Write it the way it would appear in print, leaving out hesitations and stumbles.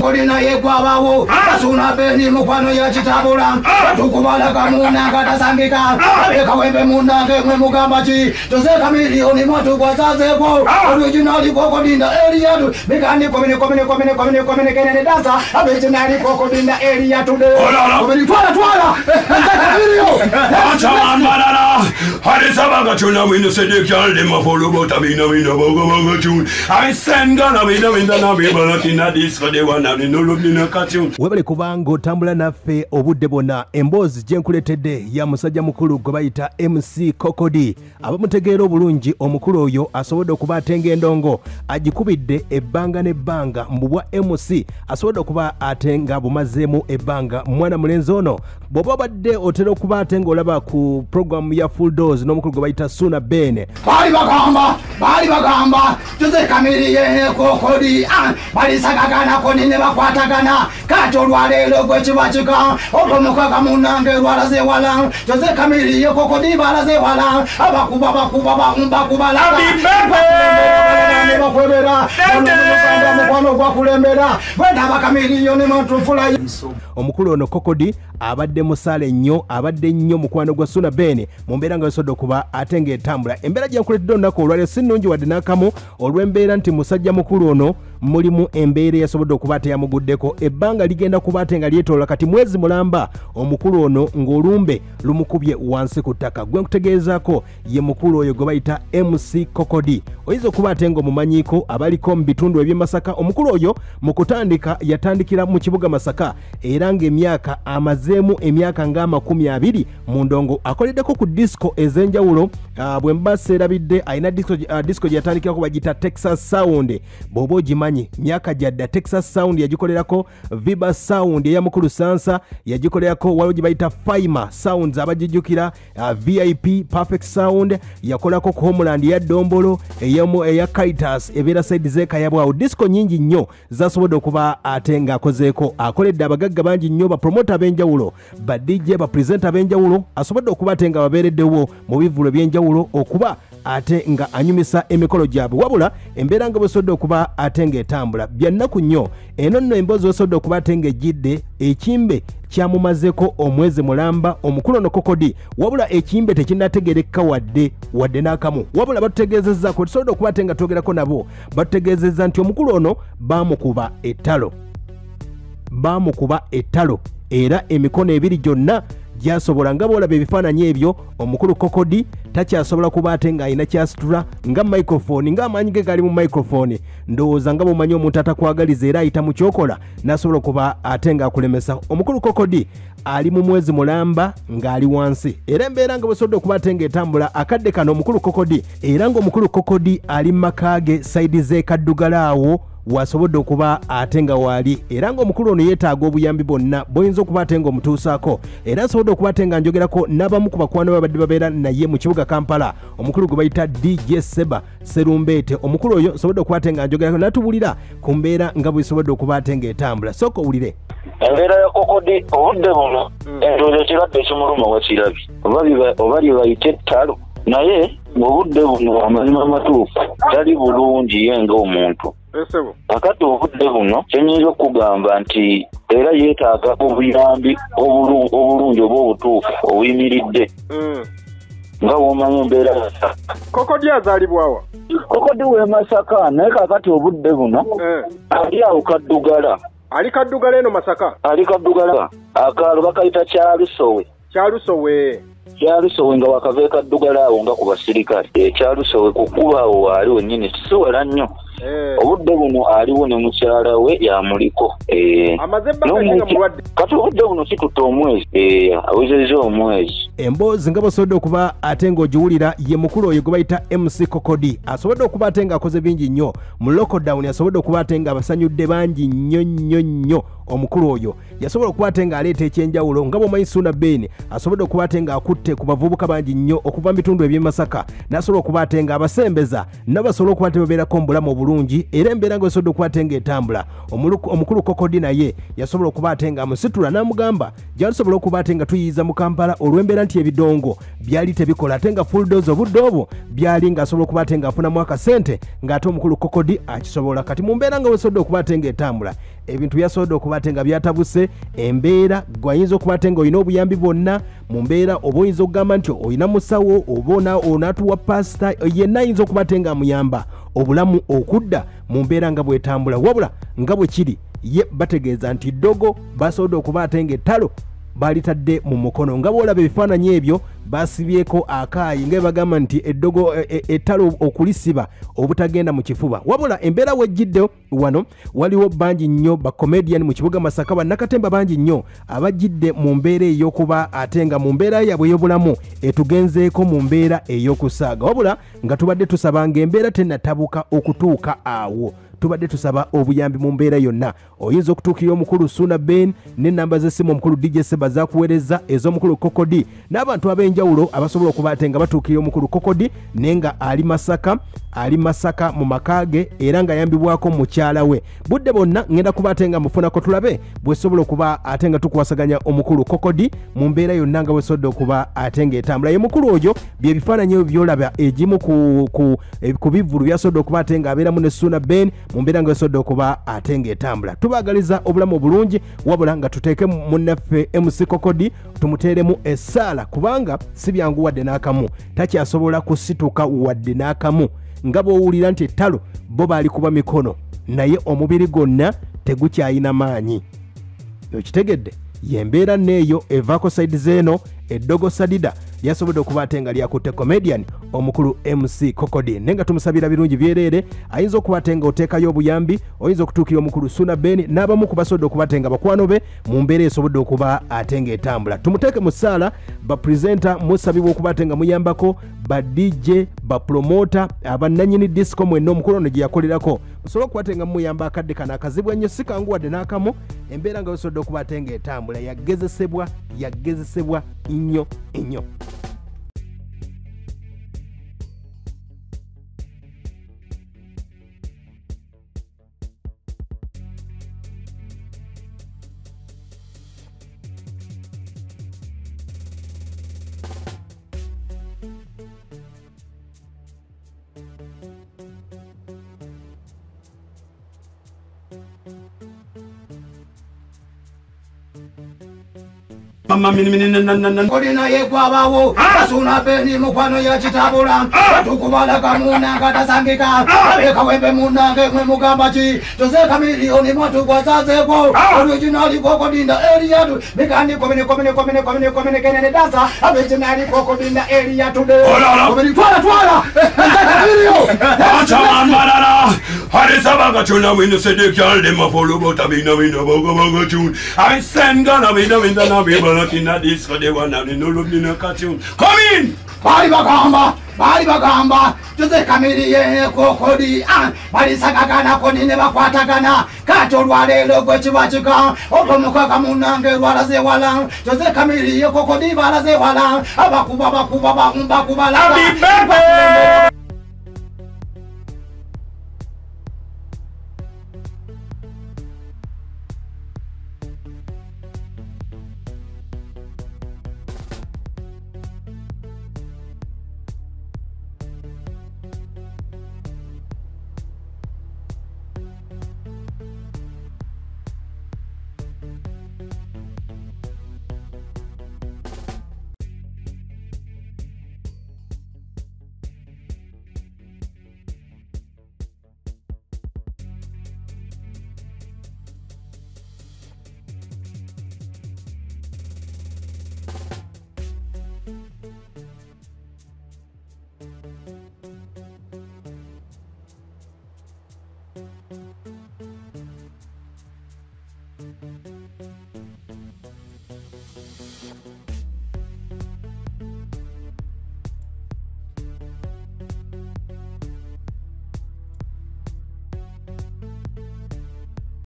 Olina yegwabawo Basuna Beni mukwano ya kitabula Tukubalaga munanga tasangika Abekawembe munange mwe mugamba ki Jose Chameleone mwatu gwasazeko Original Koko Dinda area Mikani komini komini komini komini komini kenene dansa Original Koko Dinda area today Komini twala twala Acha manana Harisabaga tuna wino sedekyan lima follow but amina wino bogo bogo tune I send gana wino Webale kubanga otambula naffe obudde bwonna. Emboozi gye nkuleetedde ya musajja mukulu gwe bayita MC Kokodi. Abamutegeera obulungi omukulu oyo asobodde okuba atenga endongo agikubidde ebbanga n'ebbanga mu bwa MC, asobodde okuba atenga bumazeemu ebbanga. Mwana mulenzi ono bw'oba obadde otera okuba atenga olaba ku programu ya Full Dose n'omukulu gwe bayita Suna Ben. Baali bagamba Jose Chameleone Kokodi balisagagana koni ne bakwatagana kati olwaleero gwe kiba kika olwomukaga munnange lwalaze wala Jose Chameleone Kokodi balaze wala abakuba bakuba bawumba kubalala bakwebera mukwano gwakulembera bwendaba Chameleone mwatufula. Omukulu ono Kokodi abadde musaale nnyo, abadde nnyo mukwano gwa Suna Ben mu mbeera nga yasodde okuba ate ng'etambula. Embeera gye nkuleetedde olunaku olwaleero si nnungi wadde n'akamu, olw'embeera nti musajja mukulu ono mulimu embeera eyasobodde okuba ate yamuguddeko. Ebbanga ligenda kuba ate nga lyetoola kati mwezi mulamba omukulu ono ng'olumbe lumukubye wansi ku ttaka. Gwe nkutegeezaako ye mukulu oyo gwe bayita MC Kokodi. Oyinza okuba ate ng'omumanyiiko abaliko mu bitundu eby'e Masaka. Omukulu oyo mu kutandika yatandikira mu kibuga Masaka era ng'emyaka amazeemu emyaka nga 20 mu ndongo. Akoleddeko ku disco ez'enjawulo. Bwe mba seerabidde alina disco gye yatandikirako bagiyita Texas Sound. Bw'oba ogimanyi myaka gyadda Texas Sound yagikolerako, Viba Sound eya mukulu Sansa yagikolerako, waliwo gye bayita Faima Sounds abagijjukira, VIP Perfect Sound yakolako ku Homeland eya Dombolo, eya Caritas ebeera side z'Ekayabwawo. Disco nnyingi nnyo zasobodde okuba ate ng'akozeeko. Akoledde abagagga bangi nnyo, bapromota ab'enjawulo, ba DJ, bapresenta ab'enjawulo, asobodde okuba ate nga babeereddewo mu bivulo eby'enjawulo okuba ate nga anyumisa emikolo gyabwe. Wabula embeera nga bwesodde okuba ate ng'etambula byannaku nnyo. Eno nno emboozi wesodde okuba ate ng'ejjidde ekimbe kyamumazeeko omwezi mulamba omukulu ono Kokodi. Wabula ekimbe tekinnategeereka wadde n'akamu. Wabula batutegeezezzaako, tusobodde okuba ate nga twogerako nabo, batutegeezezza nti omukulu ono baamukuba ettalo, baamukuba ettalo era emikono ebiri gyonna gyasobola. Nga bw'olaba ebifaananyi ebyo, omukulu Kokodi takyasobola kuba ate ng'alina kyasitula nga microphone, ng'amaanyi ge gali mu microphone. Ndowooza nga bw'omanyi omuntu atakwagaliza era ayita mu kyokola n'asobola okuba ate ng'akulemesa. Omukulu Kokodi ali mu mwezi mulamba ng'ali wansi era embeera nga bwesodde okuba ate ng'etambula akadde kano omukulu Kokodi, era ng'omukulu Kokodi ali mu maka ge sayidi z'e Kaddugala awo wasobodde okuba ate nga waali, era ng'omukulu ono yeetaaga obuyambi bwonna bw'oyinza okuba ate ng'omutuusaako. Era nsobodde okuba ate nga njogerako n'abamu ku bakwano babadde babeera naye mu kibuga Kampala, omukulu gwe bayita DJ Seba Serumbeete. Omukulu oyo nsobodde okuba ate nga njogerako n'atubulira ku mbeera nga bw'esobodde okuba ate ng'etambula. Sooka owulire embeera ya Kokodi obudde buno. Endowooza ekirwadde ekimuluma wakirabye oba lye bayita ettalo, naye obudde buno amazima amatuufu tali bulungi ye ng'omuntu. Kakati obudde buno kyenyinza okugamba nti era yeetaaga obuyambi obulungi oba obutuufu obuyimiridde nga bw'omanyi embeera. Kokodi azaalibwawa? Kokodi w'e Masaka, naye kakati obudde buno ali awo Kaddugala. Ali Kaddugala eno Masaka? Ali Kaddugala, akaalo bakayita Kyalusowe. Kyalusowe. Kyalusowe nga wakava e Kaddugala awo nga ku basirikale. Kyalusowe ku kkubo awo waali wennyini, si wala nnyo. Obudde buno aliwo ne mukyala we yamuliko. Amaze ebbanga nga mulwadde. Kati obudde buno kitutte omwezi, awezezza omwezi. Emboozi nga bw'osobodde okuba ate ng'ogiwulira ye mukulu oyo gwe bayita MC Kokodi. Asobodde okuba ate ng'akoze bingi nnyo mu lockdown, asobodde okuba ate ng'abasanyudde bangi nnyo nnyo nnyo. Omukulu oyo yasobola okuba ate ng'aleeta ekyenjawulo nga bw'omanyi Suna Ben asobodde okuba ate ng'akutte ku bavubuka bangi nnyo okuva mu bitundu eby'e Masaka, n'asobola okuba ate ng'abasembeza n'abasobola okuba ate babeerako mu bulamu obulungi. obulungi era embeera ng'esobodde okuba ate ng'etambula. Omukulu Kokodi naye yasobola okuba ate ng'amusitula n'amugamba gy'atusobola okuba ate nga tuyiiza mu Kampala olw'embeera nti ebidongo byali tebikola ate nga full dose obudde obwo byali ng'asobola okuba ate ng'afunamu akasente ng'ate omukulu Kokodi akisobola. Kati mu mbeera nga wesobodde okuba ate ng'etambula ebintu byasobodde okuba ate nga byatabuse embeera gwayinza okuba ate ng'olina obuyambi bwonna mu mbeera oba oyinza okugamba nti olina musawo oba onaatuwa pasita yenna ayinza okuba ate ng'amuyamba obulamu okudda mu mbeera nga bwetambula. Wabula nga bwe kiri ye bategeeza nti ddogo basobodde okuba ate ng'ettalo balitadde mu mukono nga bw'olaba ebifaananyi ebyo basibyeko akaayi nga bagamba nti eddogo ettalo okulisiba obutagenda mu kifuba. Wabula embeera wejjidde wano waliwo bangi nnyo ba comedian mu kibuga Masaka bannakatemba bangi nnyo abajjidde mu mbeera ey'okuba ate nga mu mbeera yaabwe ey'obulamu etugenzeeko mu mbeera ey'okusaaga. Wabula nga tubadde tusaba ng'embeera tennatabuka okutuuka awo, tubadde tusaba obuyambi mu mbeera yonna. Oyinza okutuukirira omukulu Suna Ben n'ennamba z'essimu omukulu DJ Seba zakuweereza ez'omukulu Kokodi n'abantu ab'enjawulo abasobola okuba ate nga batuukirira omukulu Kokodi naye nga ali Masaka, ali Masaka mu maka ge era ng'ayambibwako mukyala we. Budde bonna ngenda kuba ate nga mufunako tulabe bwesobola okuba ate nga tukwasaganya omukulu Kokodi mu mbeera yonna nga bwesobodde okuba ate ng'etambula. Ye mukulu oyo bye bifaananyi ebyo by'olaba egimu ku bivvulu byasobodde okuba ate ng'abeeramu ne Suna Ben mu mbeera nga wesobodde okuba ate ng'etambula. Tubaagaliza obulamu obulungi wabula nga tuteeke munnaffe MC Kokodi tumuteeremu essaala kubanga si byangu wadde n'akamu, takyasobola kusituka wadde n'akamu nga bw'owulira nti ettalo bo baali kuba mikono naye omubiri gwonna tegukyayina maanyi. Okitegedde y'embeera neeyo evaako saidi zeeno eddogo sadida lyasobodde okuba ate nga lyakutte comedian omukulu MC Kokodi naye nga tumusabira birungi byereere. Ayinza okuba ate nga oteekayo obuyambi, oyinza okutuukira omukulu Suna Ben n'abamu ku basobodde okuba ate nga bakwano be mu mbeera esobodde okuba ate ng'etambula. Tumuteeke mu ssaala, bapresenta musabibwa okuba ate nga muyambako, ba DJ, bapromota, abannannyini disco mwenna omukulu ono gye yakolerako musobole okuba ate nga mumuyamba akadde kano akazibu ennyo si kangu wadde n'akamu. Embeera nga wesobodde okuba ate ng'etambula yagezesebwa yagezesebwa nnyo nnyo. Mama mini mini na na na Kolina ye kwabawo Basuna beni mukwano ya chitabula Tukubala kamuna katasangika Abeka wembe munange mwe mugamba chi Jose Chameleone mwatu kwa sazeko Originali Kokodinda area tu Mikani komini komini komini komini komini kenene dansa Originali Kokodinda area today Komini twala twala Acha manbarara Harisabaga tuna win say they can't them a follow but I mean no bogo bogo tune I send gonna be no in the nabi but in a disco they wanna no look in a cartoon. Come in! Bali bagamba, bali bagamba, Jose Chameleone Kokodi, bali sakagana koni ne bakwatagana, kati olwaleero gwe kiba kika, ogwo munange lwalaze wala, Jose Chameleone Kokodi balaze wala, abakuba bakuba bahumba kubalaga.